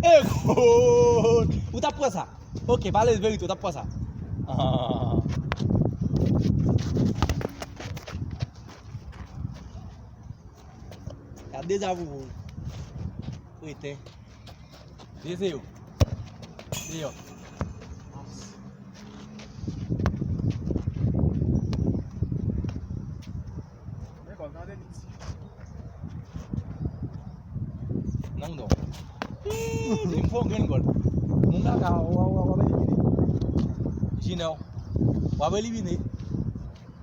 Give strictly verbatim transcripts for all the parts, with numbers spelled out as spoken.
E gòl! Ou t ap pran sa? Ok, pale verite, ou t ap pran sa? Ah. Y ap dezavouve w. Kreten. Dezeyò. Deyò. Nan mouda w. Li m fè yon grenn gòl. Moun la ka, w a, w a, w a elimine. Jinè, w ap elimine.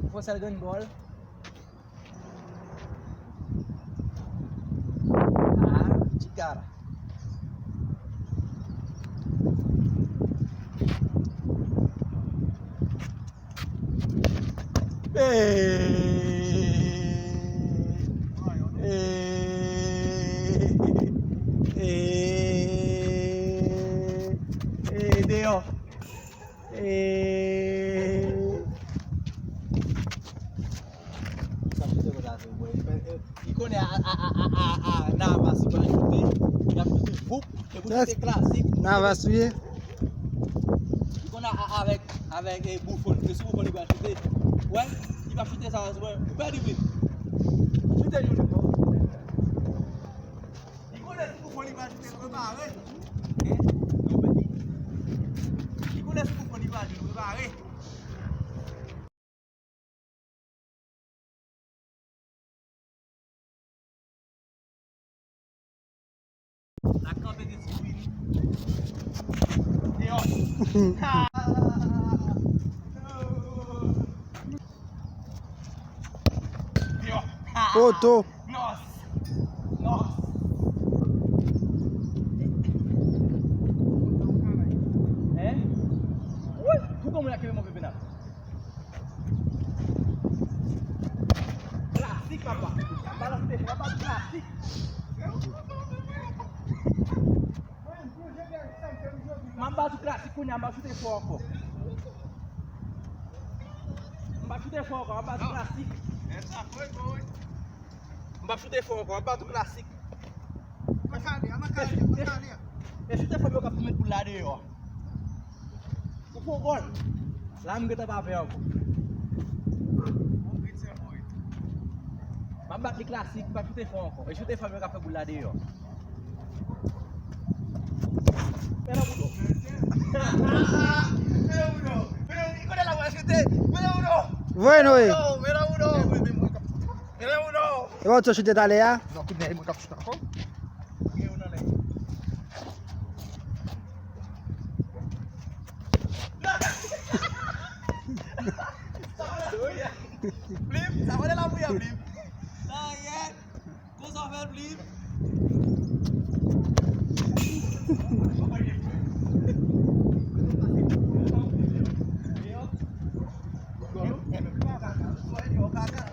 Ou fè sèl grenn gòl. Ah, ti kara. Hey! Hey! Hey! Hey, deyò! Eee. Sa chute konsa tou, bwè. Li konnen a, a, a, a, a, a, Navas li pral chute. Li ap chute, voup. E pou chute klasik. Navas li ye. Li konnen a, a, avèk, avèk, e, Buffon. Se sou Buffon li pral chute. Wè, li p ap chute sa, wè. Ou pèdi, wi. Chute, Junior. Li konnen si Buffon li pral chute, prepare. Li konnen si Buffon li pral chute, prepare. N a kanpe de ti wi. Deyò. Deyò. Poto. Nos. Nos. Hein? Wi, pou kòman y a kenbe move penal? Klasik, papa. Balans te fò, papa, klasik. M ap bat ou klasik kounye a, m ap choute fò ankò. M ap choute fò ankò, m ap bat ou klasik. M ap choute fò ankò, m ap bat ou klasik. E choute fò yo k ap met boul la deyò. Ou fè yon gòl. La m gentan pa vè ankò. M ap bat li klasik, m pa choute fò ankò. E choute fò yo k ap fè boul la deyò. Men nan bouda w. Men nan bouda w. Men nan bouda w. Li konnen la mwen choute. Men nan bouda w. Voye Noye. Men nan bouda w. Men nan bouda w. E pa ou t choute talè a? Non, kounye a e mwen k ap choute ankò. Gen youn anlè. Blim, sa vole la pou y a Blim. Sa yè. Konsa fè Blim.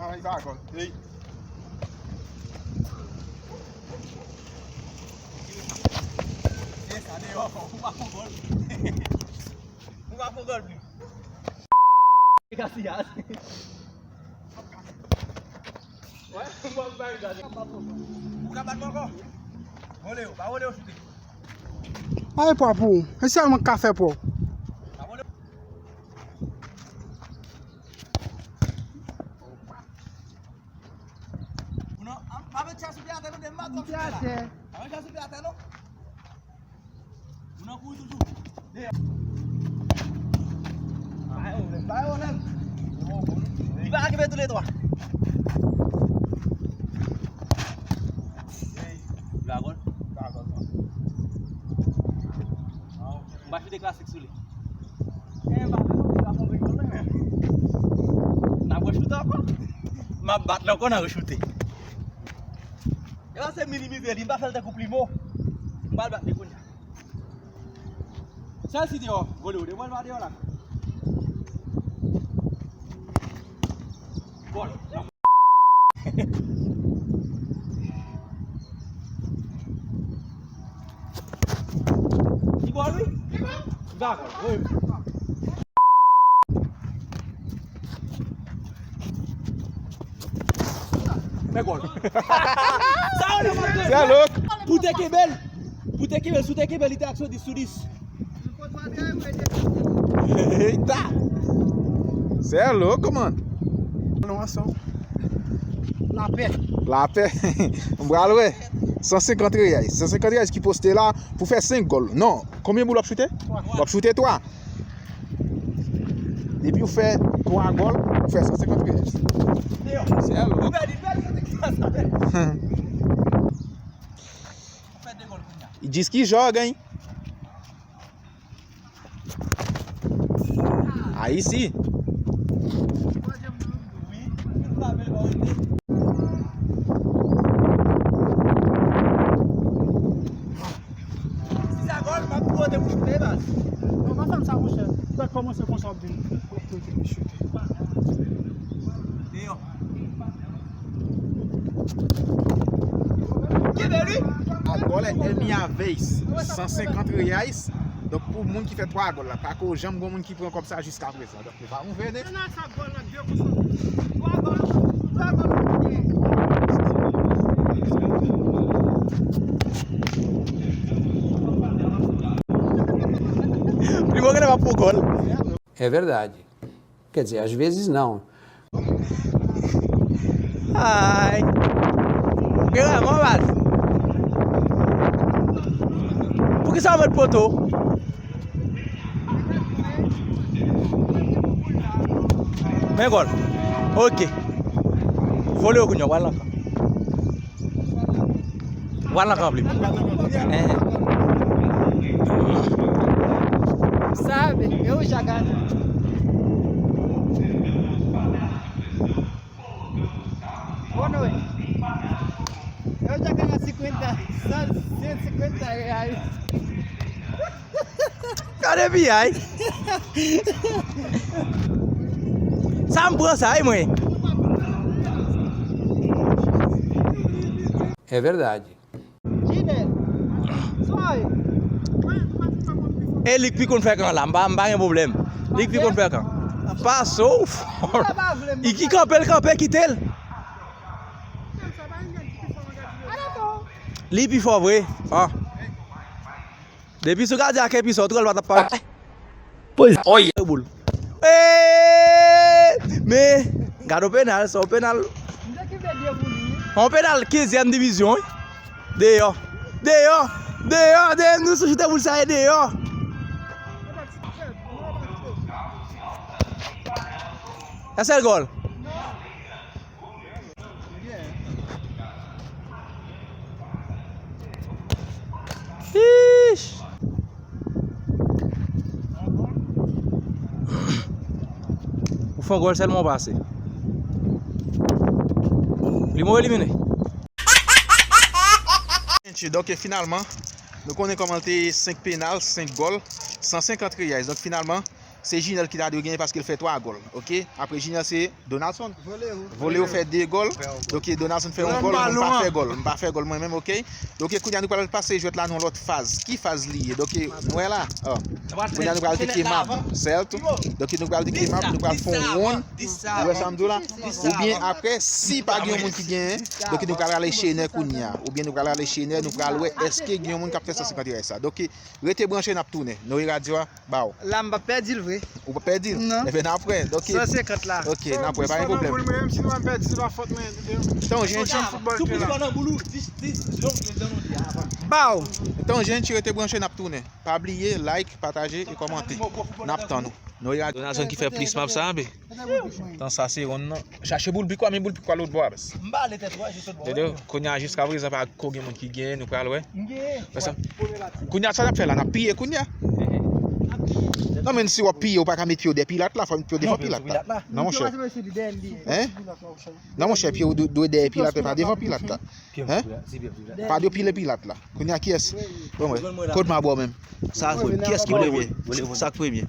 Ay, dakò. Hey. E sa deyò, ou pa fè gòl. Ou pa fè gòl, Blim. Kasiyas. Wè, ou pa bay gaz. Ou ka bat mwen ankò. Vole yo, pa vole yo choute. Ay, pwa pou ou. E sèl mwen k ka fè pwa. Pa vole. Ou nan, pa met chè sou pye atè non, de m pa twò choute la. Pa met chè sou pye atè non. Ou nan kouri toujou. Deyò. Bay yo lèm, bay yo lèm. Li pa ka kenbe tou le twa. Li pa gòl? Li pa gòl non. M pa choute klasik sou li. N ap rechoute ankò. M ap bat li ankò, n a rechoute. E la se minimize li, m pa fè l tankou Plimo. M pral bat li kounye a. Chèlsi deyò, vole yo, devwèl pa deyò la. Gòl. Li gòl wi. Li gòl. Li pa gòl. Wi. Men gòl. Sa yo nan Se lòk. Pou te kenbe l. Pou te kenbe l, si w te kenbe l, li te ak sou dis sou dis. Eita! Sè lo, kòman? Nou ansanm. Lapè. Lapè. M pral wè. San senkant reyay. San senkant reyay ki poste la pou fè senk gòl. Non. Konbyen boul w ap choute? Twa. W ap choute twa. Depi w fè twa gòl, ou fè san senkant reyay. Sè lo. Ou pèdi, pèdi, pèdi. Jiski jò gen. Ayisi. Si sa gòl, m ap pote pou choute, baz. Non, pa fè m sa, monchè. Ou gad kòman se konsa w ap vin. Deyò. Kenbe li. Agòl, Elmi Aveis, san senkant reyais. Donk, pou moun ki fè twa gòl la, pako janm gon moun ki pran kòb sa jiskaprezan. Donk, li pa move, non. Li move, li pa pou gòl. É verdade. Quer dizer, às vezes não. Ay. Ou gen remò, baz? Poukisa w met poto? Men gòl. Ok. Vole yo kounye a, w al nan kan. W al nan kan plim. Enhen. Sabe, eu já ganhei. Boa noite. Eu já ganhei cinquenta, cento e cinquenta reais. Gade piyay. Sa m pran sa, wi, mwen. É verdade. E li k pi konn fè kan la, m pa, m pa gen pwoblèm. Li k pi konn fè kan. Pase w fò. Li ki kanpe, l kanpe, kite l. Li pi fò vre. Ah. Depi sou gade ak epi sòt, ou pa t ap pa. Poz. Oy. Boul. Eee! Men, gade yon penal, se yon penal. Yon penal kenzyèm divizyon, wi. Deyò. Deyò. Deyò. Deyò. Nou sou choute boul sa, e deyò. Sa se gòl. Ish. Ou fè yon gòl sèlman w pase. Li move, li mennen. Donk, finalman, nou konnen kòman l te ye, senk penal, senk gòl, san senkant reyais. Donk, finalman, se Jinèl ki ta dwe genyen paske l fè twa gòl, oke? Apre Jinèl, se Donaldson. Vole yo fè de gòl. Donk, Donaldson fè yon gòl, mwen pa fè gòl. Mwen pa fè gòl mwen menm, oke? Donk, kounye a, nou pral pase jwèt la nan yon lòt faz. Ki faz li ye? Donk, nou wè la. Kounye a, nou pral teke mab, sèt. Donk, nou pral teke mab, nou pral fè yon wonn. Ou wè sa m di w la? Oubyen apre, si pa gen yon moun ki genyen, donk, nou pral rale chenè kounye a. Oubyen nou pral rale chenè, nou pral wè èske gen yon moun k ap fè san senkant reyais sa. Donk, rete branche, n ap tounen. Noe Radio a, ba w. La, m p ap pèdi l vre. Ou p ap pèdi l? Non. Enben, n ap wè. Donk, san senkant la. Ok, n ap wè, pa gen pwoblèm. Mwen menm, si nou pèdi, se pa fòt mwen. Tan yon jenti. Sou plis pa nan boul ou, di, di, di, di, di, di, di, avan. Ba w. Tan yon jenti, rete branche, n ap tounen. Pa bliye, like, pataje e kòmante. N ap tann ou. Noe Radio. Donaldson ki fè plis mab sa, be. Tan sa se wonn nan. Chache boul pik ou a, men boul pik ou a lòt bò a, baz. M pa ale tèt ou a, jis lòt bò. Tande, kounye a, jiskaprezan, pa ko gen moun ki genyen, nou pral wè. M genyen. Kounye a, sa n ap fè la, n ap piye kounye a. Non, men si w ap piye, ou pa ka met pye w dèyè pilat la, fò w met pye w devan pilat la. Non, monchè. Hein? Non, monchè, pye w dwe, dwe dèyè pilat la, pa devan pilat la. Hein? Pa dwe pile pilat la. Kounye a, kiyès? Bon, wè. Kot m a bò menm? Sa, kiyès ki premye? Sa k premye?